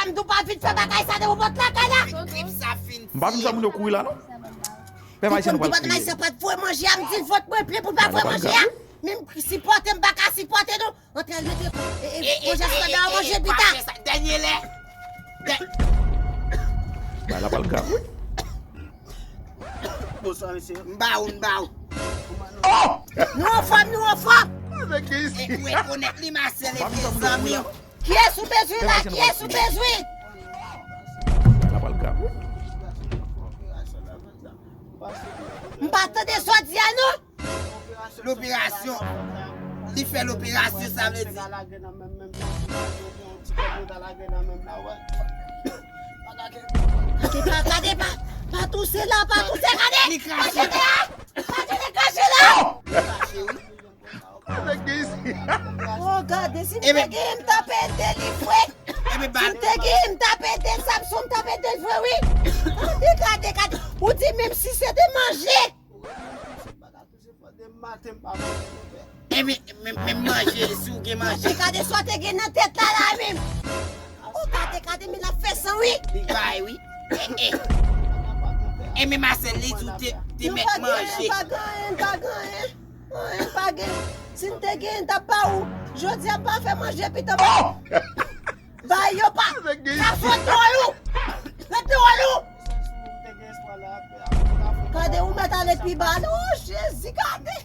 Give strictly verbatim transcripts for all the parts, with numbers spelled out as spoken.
M tou pa vin fè bagay sa devan pòt lakay la. M pa vin fè moun yo kouri la, non. Pèp Ayisyen, nou pral kriye. Pèp Ayisyen pa t voye manje a, m di l vòt mwen plen pou l pa voye manje a. Men m sipòte, m pa ka sipòte, non. Antre al mete, e, e, e, manje a sou tabla, manje pita. Dènye lè. Bagay la pral grav, wi. Bonswa, mesye. M ba ou, m ba ou. Nou anfòm, nou anfòm. E ou rekonèt li, Marcel, e vye zanmi w. Kiyès ou bezwen la? Kiyès ou bezwen? Bagay la pral grav, wi. M pa tande sa w di a, non. Loperasyon. Li fè loperasyon, sa vle di. Gade pa, gade pa, pa touse la, pa touse, gade. Li krache. Pa touse la, pa touse, krache la. Oh, gade, si m te genyen, m t ap ede li, frè. Si m te genyen, m t ap ede l, Samson, m t ap ede l, frè, wi. Gade, gade, gade. Ou di menm si se te manje. E men, men, men manje, si w gen manje. Gade sa w te gen nan tèt la, la menm. Ou gade, gade, men l ap fè san, wi. Li bay, wi. E, e. E men Marcel, li di w te, te mèt manje. Pa gen, pa gen, pa gen. Anyen pa gen. Si n te gen, n t ap ba ou. Jodi a, m pa fè manje, pito ba. Ba yo pa. Sa fò dwòl ou. Ret dwòl ou. Gade, ou mèt ale pi ba. Oh, Jezi, gade.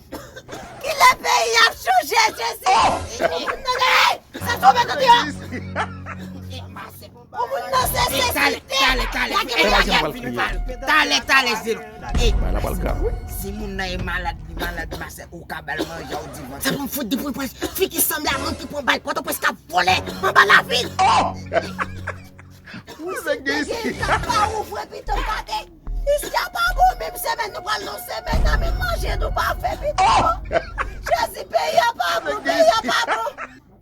Kilè peyi ap chanje, Jezi? Sa sou mèt deyò. Pou moun nan se, se, se, talè, talè, talè, talè, talè, Zeno. E, si moun nan e malad, li malad, Marcel, ou ka ba l manje, ou di, sa pou m fout di pou l pran fi ki sanble a moun ki pran bal Pòtoprens k ap vole anba lavil. Wi, si te gen, ta pa ouvre pito gade. Isi a pa bon, menm semèn nou pral nan semèn nan, menm manje nou pa fè pito. Jezi, peyi a pa bon, peyi a pa bon.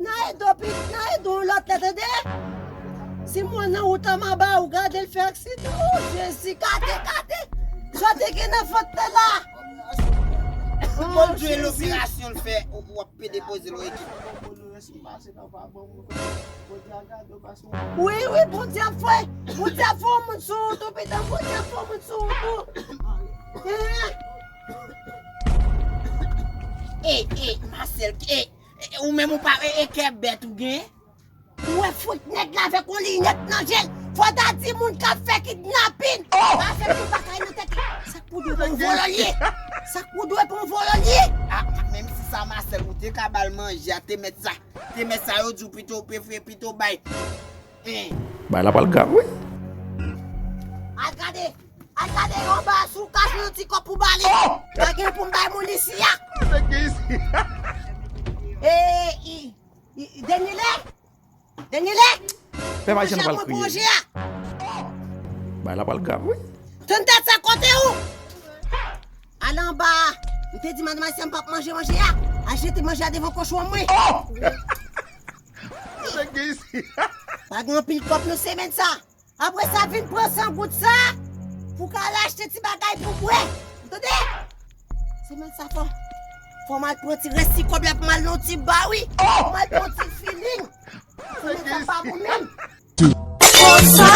Nan edo pi, nan edo yon lòt lè, tande. Si moun nan wout an maba ou gade l fè aksidan. Oh, Jezi, gade, gade. Sa w te gen nan vant la la. Bondye, loperasyon l fè, ou, w ap pe depoze l yon ekip. Wi, wi, Bondye ap fè, Bondye ap fè yon moun sou wout ou, pitan, Bondye ap fè yon moun sou wout ou. Eh. E, e, Marcel, e, e, ou menm ou pa, e, e kè bèt ou gen? Ou wè fwit nèg la avèk yon linèt nan je l. Fò ta di moun k ap fè kidnapin. Pa fè pil bagay nan tèt li. Sa k pou dwe pou yon vòlò l ye? Sa k pou dwe pou yon vòlò l ye? A, menm si sa Marcel ou te ka ba l manje a, te mèt sa. Te mèt sa yo di w pito prefere pito bay. Bagay la pral grav, wi. Al gade. Al gade yon ba sou kach yon ti kòb pou ba li. Pa gen pou m bay moun isi a. E, i, i, Denile. Denile! Pèp Ayisyen, nou pral kriye. Bagay la pral grav, wi. Tann tèt sa kote ou? Al anba a. M te di madanm Ayisyen m p ap manje manje a. Al jete manje a devan kochon an mwen. Pa gen anpil kòb nan semèn sa. Apre sa, vin pran san goud sa pou ka al achte ti bagay pou bwè. Ou tande? Semèn sa fò. Fò m al pran ti rès ti kòb la pou m al nan ti ba, wi. Pou m al pran ti feeling. Semèn sa pa bon menm. Konsa,